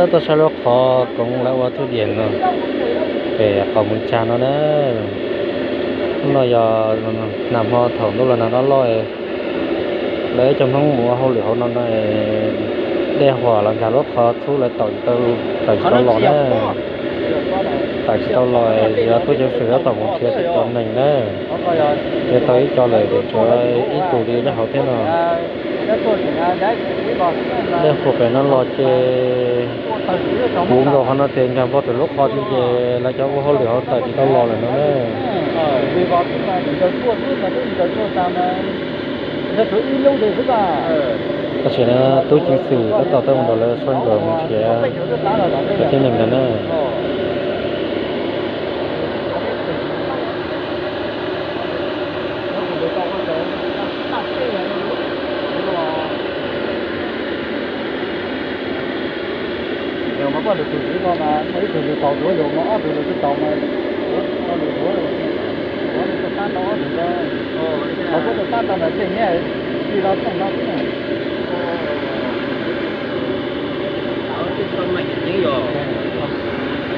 Tuaj saib lub qhov koov lawv ua thwj diam no, pem qhov Moos Tsag no na. Hnub no yog nag hmo thaum ntuj los nag loj loj, lawv ib co Hmoob mus ua hauj lwm hauv no no, dej huam los nkag lub qhov txhub lawv tawm tsis tau los na. Tawm tsis tau los, yog tub ceev xwm tab tom mus nrhiav tau cov neeg na. Nrhiav tau ib co lawm, tshuav ib tug li nyob hauv thiab no. Dej huam pem no los ces puv nkaus qhov no ces nkag npog tim lub qhov tid ces lawv cov ua hauj lwm hauv tawm tsis tau los lawm no na. Tam sim no tub ceev xwm tab tom tuaj mus nrog lawv soj ntsuam mus nrhiav cov tib neeg ntag na. Yog mas koj lwm tus tsis tau mas muaj ib tug lwm tau duav yus mas ob tug lwm tsis tau mas, lwm duav, tuaj tab tau ob tug, qhov kuv tuaj tab tau mas tej niab tij laug txeej no xwb.